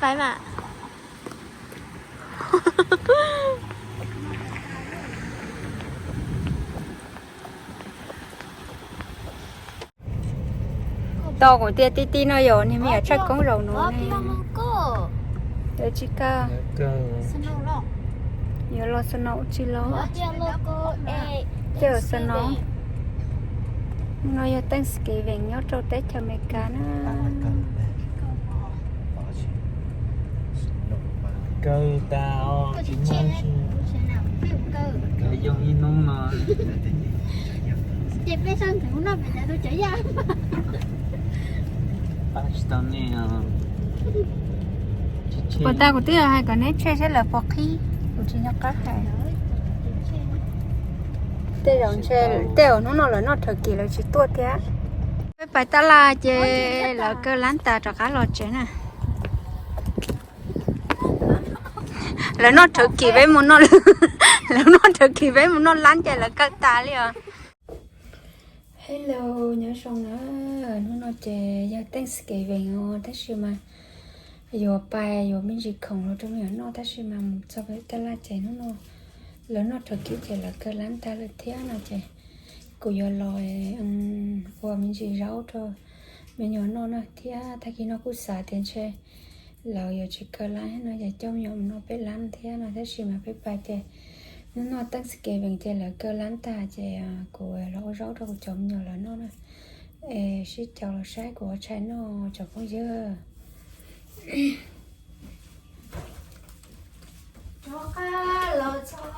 Pais mas. Tau kuv tias tij tij no yog niag me nyuam tshaj koob zaum no ne. Yuav tsis kawg. Yuav los snow tsis los. Ces snow no yog Thanksgiving nyob rau teb chaws Amelikas na. Kawg tas os. Yoog ib hnub no. Pab tsis tau nej os. Puas tas kuv twb yog hais kom neb tshem saib lawv puas qhib, kuv tsis nco qab hais. Tej zaum ntshe, tej zaum hnub no lawv noj turkey lawv tsis tuaj thiab. Peb pais tab laj ces lawv kaw lab tas rov qab los tsev na. Lawv noj turkey peb mus noj, lawv noj turkey peb mus noj lab ces lawv kaw tas li os. Hello, nyob zoo na. Hnub no ces yog Thanksgiving os, tab sis mas yuav pais yuav me ntsis khoom los rau me nyuam noj, tab sis mas mus txog pem tab laj ces hnub no lawv noj turkey ces lawv kaw lab tag lawm thiab no ces kuv yuav los ua me ntsis zaub rau me nyuam noj na thiab. Tag kis no kuj xav tias ntshe lawv yuav tsis kaw lab no ces coj me nyuam mus noj pem lab thiab no, tab sis mas peb pais ces hnub no Thanksgiving ces lawv kaw lab tag ces kuv los ua zaub rau kuv cov me nyuam lawv noj na. Es sib cav los saib kuv ua tshais noj cov phooj ywg. Rov qab los txog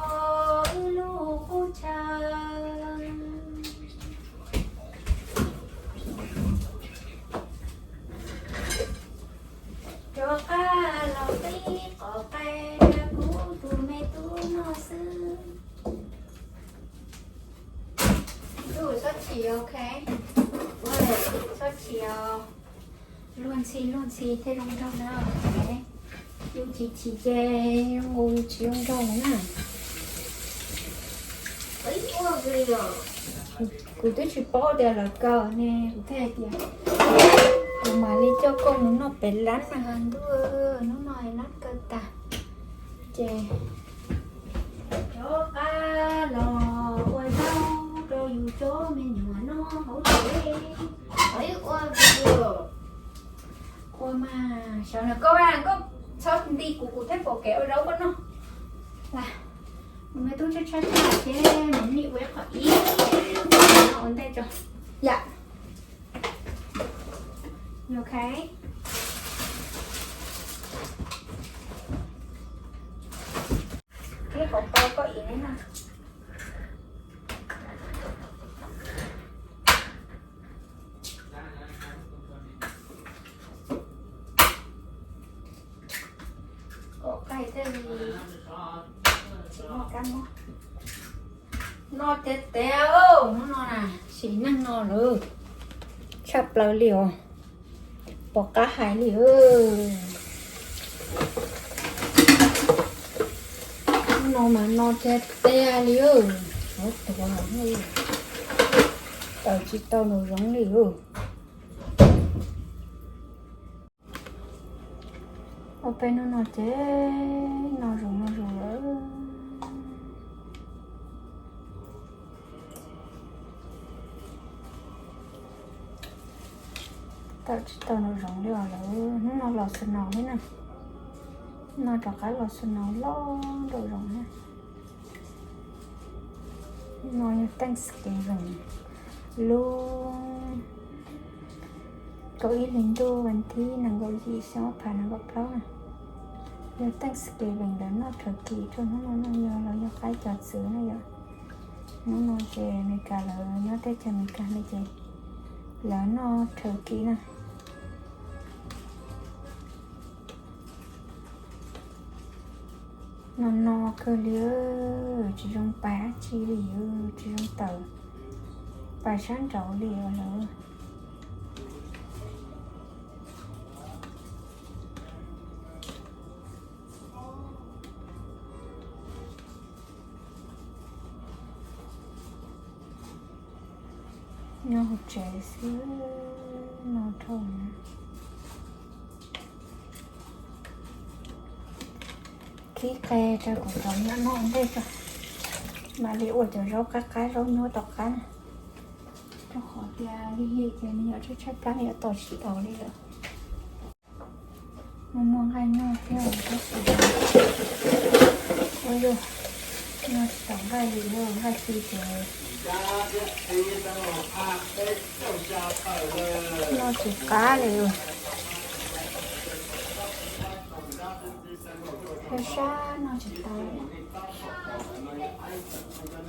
wb lub qub chaw. Rov qab los qhib qos qe rau kuv tus me tub noj xwb. Tub txhob chim, ok. Txhob chim os. Luag ntxhi luag ntxhi thiaj zoo nraug na. Yus chim chim ces yus tsis zoo nraug na. Kuv twb tsis paub tias lawv kaw ne, kuv thiaj hais tias kuv mam li coj koj mus noj pem lab na. Ntuj, hnub no lab kaw tas ces rov qab los ua zaub rau yus cov me nyuam noj hauv tsev. Ua mas, sawv ntawm koj, koj txhob nti kuv, kuv thiaj pom kev ua zaub koj noj. Las, kuv me tub tshaib tshaib plab ces mam li ua ib qho ib, ua ntej tso. Yam. Ok. Ib qhov ko koj ib na. Kom qaij thiaj li tsis muaj kab mob. Noj tiav tiav, hnub no na, sim neej no lawm, tshaj plaws li os, pom qab hais li. Hnub no mas no tiav tiav li, ov tuag, tawm tsis tau nraum zoov li. Ua peb hnub no ces no zoo no zoo lawm. Tawm tsis tau nraum zoov li os lawm, hnub no los snow thiab na. No rov qab los snow loj nraum zoov na. No yog Thanksgiving lub kaum ib hlis ntuj vas thib nees nkaum yim xyoo ob phav nees nkaum plaub na. Yog Thanksgiving lawv noj turkey rau hnub no no, yog los yog qaib cov txwv na yom. Hnub no ces Amelikas lawv nyob teb chaws Amelikas no ces lawv noj turkey na. No no kawg li, tsis zoo pais dab tsi li, tsis zoo tawm pais sab nraud li os lawm. Nyob hauv tsev xwb no dhau na. Ib qe rau kuv cov me nyuam noj ua ntej tso, mam li ua cov zaub qab qab zaub nyuaj tom qab na. Rau qhov tias lig lig ces me nyuam tshaib tshaib plab yuav tos tsis tau li lawm. Muaj muaj nqaij noj thiab tab sis ua yus noj tsis tau nqaij li, nqaij ci ces noj tsis qab li. Sab sab noj tsis tau.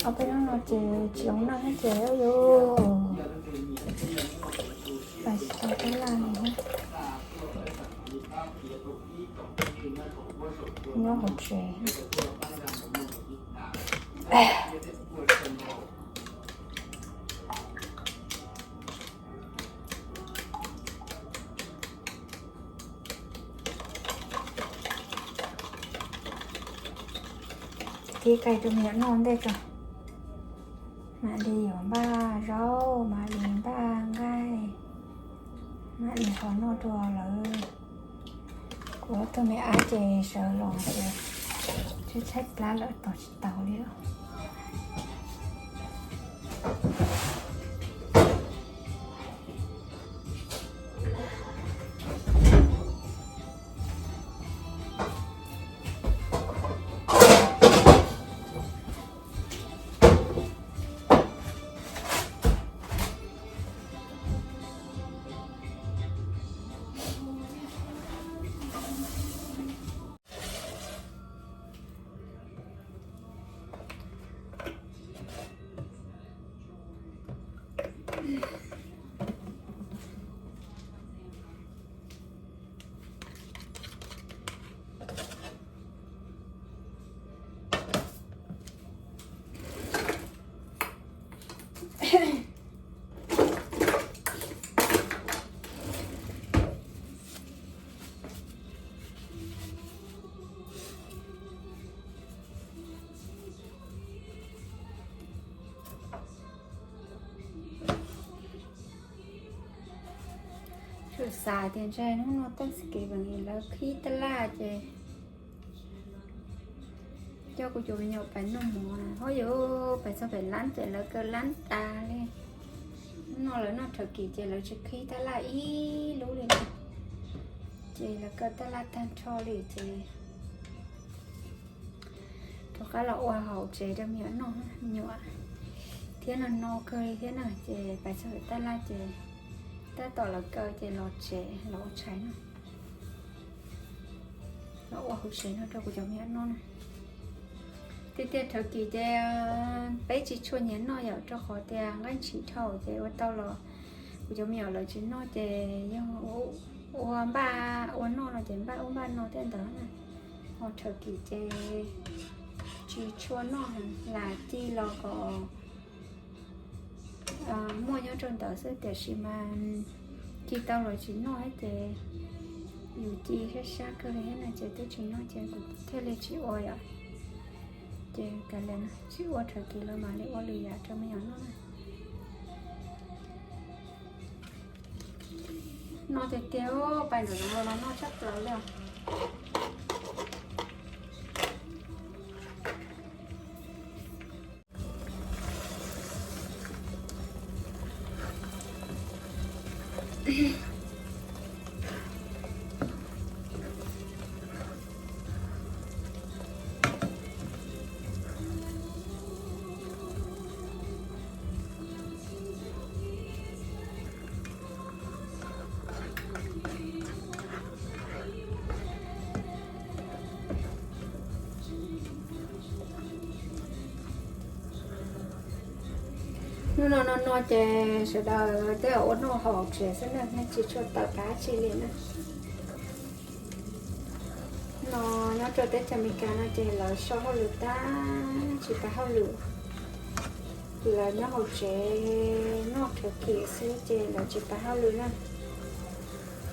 Ob peb hnub no ces tsis zoo noj thiab ces yus pais tsis tau tab laj li thiab. Nyob hauv tsev. Kib qe rau me nyuam noj ua ntej tso, mam li yuav npaj zaub, mam li npaj nqaij, mam li ho noj rau lawv. Kuv ob tug me ab ces sawv los ces tshaib tshaib plab lawm tos tsis tau li os. Tsuas xav tias ntshe hnub no Thanksgiving lawv khib tab laj ces coj kuv cov me nyuam pais noj mov na. Ho yuav pais txog pem lab ces lawv kaw lab tas li. Hnub no lawv noj turkey ces lawv tsis khib tab laj ib lub li. Ces lawv kaw tab laj tag nrho li ces rov qab los ua hauv tsev rau me nyuam noj, me nyuam thiab no no kawg li thiab na. Ces pais txog pem tab laj ces tab tom lawv kaw ces los tsev los ua tshais no, los ua hauv tsev no rau kuv cov me nyuam noj na. Tiag tiag turkey ces peb tsis tshua nyiam noj yom, rau qhov tias nqaij ntshis dhau ces ua tau los kuv cov me nyuam lawv tsis noj ces yog ua npaj ua noj no ces npaj ua npaj no tej ntawd na. Ho turkey ces tsis tshua noj, lam ci los kom muaj nyob rau ntawd xwb, tiam sis mas ci tau los tsis noj thiab ces yus ci sab sab kawg li thiab no ces twb tsis noj ces kuv thiaj li tsis ua yom. Ces kav liam, tsis ua turkey los mam li ua lwm yam rau me nyuam noj na. Noj tiag tiag, pais ntawm no los noj tshaj plaws li os. Hnub no no no ces sawv daws tej zaum ua noj hauv tsev xwb na, nej tsis tshua tawm dab tsi li na. No nyob rau teb chaws Amelikas no ces lawv sau hauj lwm tag, tsis pab hauj lwm. Lawv nyob hauv tsev noj turkey xwb ces lawv tsis pab hauj lwm na.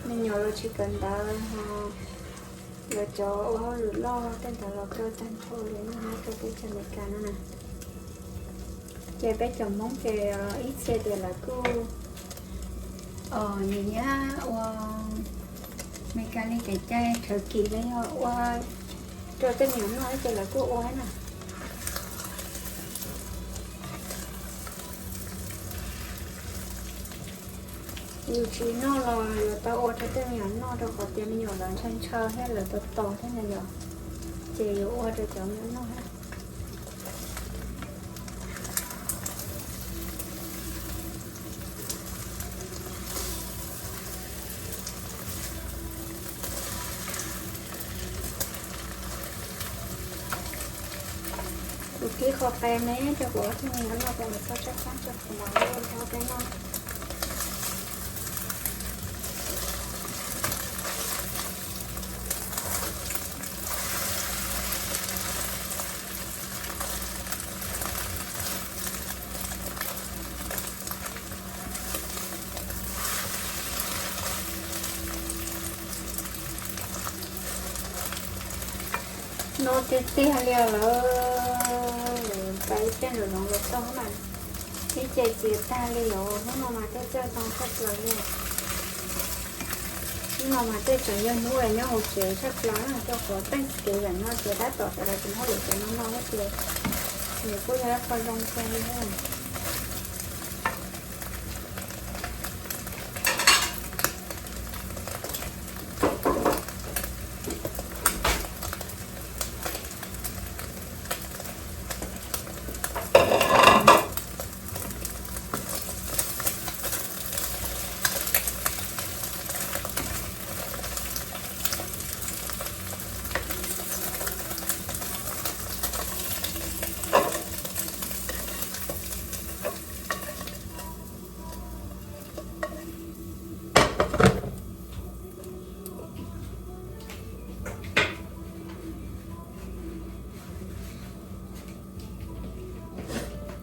Me nyuam los tsis kawm ntawv ho lawv cov ua hauj lwm loj tej ntawd los kaw tag nrho li no nyob rau teb chaws Amelikas no na. Ces peb cov Hmoob ces ib txhia tias lawv kuj nyiam nyiam ua Amelikas li kev cai turkey los yog ua Rau tej me nyuam noj ces lawv kuj ua thiab na. Yus tsis noj los yuav tau ua rau tej me nyuam noj rau qhov tias me nyuam lawv ntshaw ntshaw thiab lawv tos tos thiab na yom. Ces yuav ua rau cov me nyuam noj thiab. Kuv kib qhov qe me rau kuv ob tug me nyuam noj, kuv mam txhob tshaib plab rau kuv mam ua zaub peb noj. No tiag tiag li lawm, pab ib pliag nraum zoov los txog mas ib ce txias tag li os. Hnub no mas tej txawj ntoo tshaj plaws li. Hnub no mas tej tseem yog hnub uas nyob hauv tsev tshaj plaws na, rau qhov teej kev zaum no ces tab tom sawv daws tsis muaj lus tsev no no thiab ces nws kuj yog ib qho zoo kawg li na.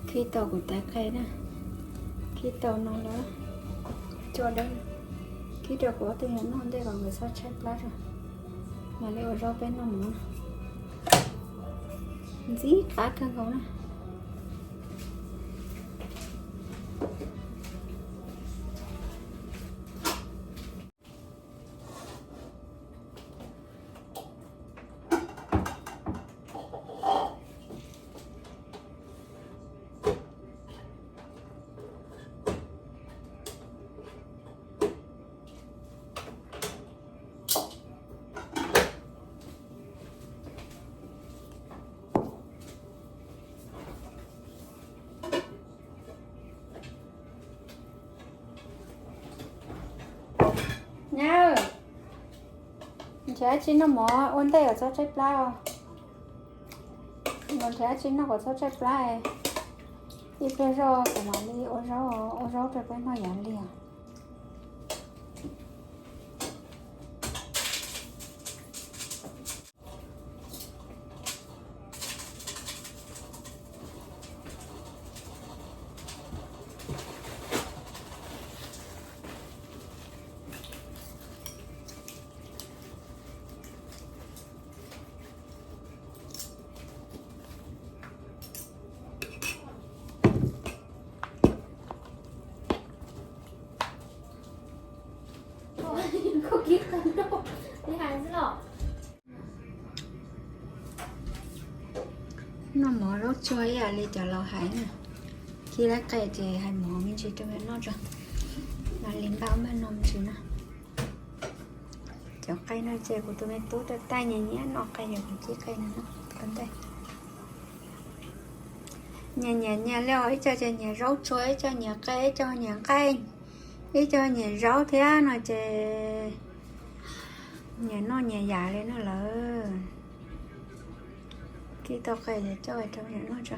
Khib tau kuv tais qe na, khib tau no lawm, cua dawb, khib rau kuv ob tug me nyuam noj ntej kom nkawd txhob tshaib plab tso, mam li ua zaub peb noj mov. Ntxim qab kawg nkaus na. Nyab, nrhiav dab tsi noj mov ua ntej kom txhob tshaib plab os. Nrhiav dab tsi noj kom txhob tshaib plab. Ib pliag zoj kuv mam li ua zaub, ua zaub rau peb noj yav liag. Noj mov zaub tsuag ib yam li cov laus hais na, kib lab qe ces hais mov me ntsis rau me noj tso, mam li npaj ua npaj no me ntsis na. Cov qe no ces kuv tus me tub rau taij nyias nyias noj qe, yog kuv kib qe no ntej. Nyias nyias nyias li os, ib co ces nyias zaub tsuag, ib co nyias qe, ib co nyias nqaij, ib co nyias zaub thiab no ces nyias noj nyias yam li no lawm. Kib tau qe ces coj rau me nyuam noj tso.